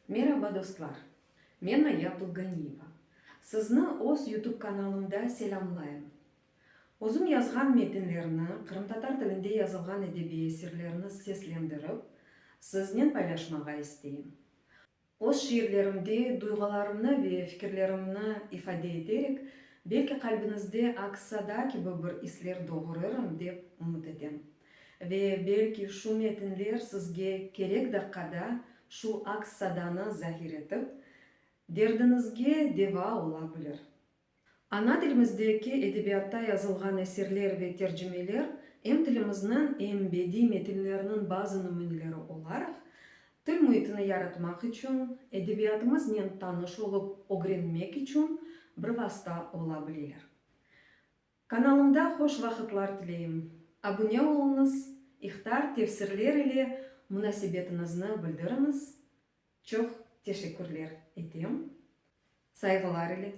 Meraba dostlar! Men Ayya Abdulganiyeva. Sizni öz YouTube kanalımda selâmlayım. Özüm yazğan metinlerni, qırımtatar tilinde yazılğan edebiy eserlerni seslendirip, siznen paylaşmağa isteyim. Öz şiirlerimde duyğularımnı ve fikirlerimni ifade eterek, belki qalbiñizde aks-sada kibi bir isler doğurırım dep ümüt etem. Ve belki şu metinler sizge kerek daqqada şu aks-sadanı zahir etip, derdiñizge deva ola bilir. Ana tilimizdeki edebiyatta yazılğan eserler ve tercimeler em tilimizniñ, em bediy metinlerniñ bazı nümüneleri olaraq, til müitini yaratmaq içün, edebiyatımıznen tanış olıp ögrenmek içün bir vasta ola bileler. Kanalımda hoş vaqıtlar tileyim. Abune oluñız, ihtar, tefsirler ile munasebetiñizni bildiriñiz. Çoq teşekkürler etem. Sayğılar ile.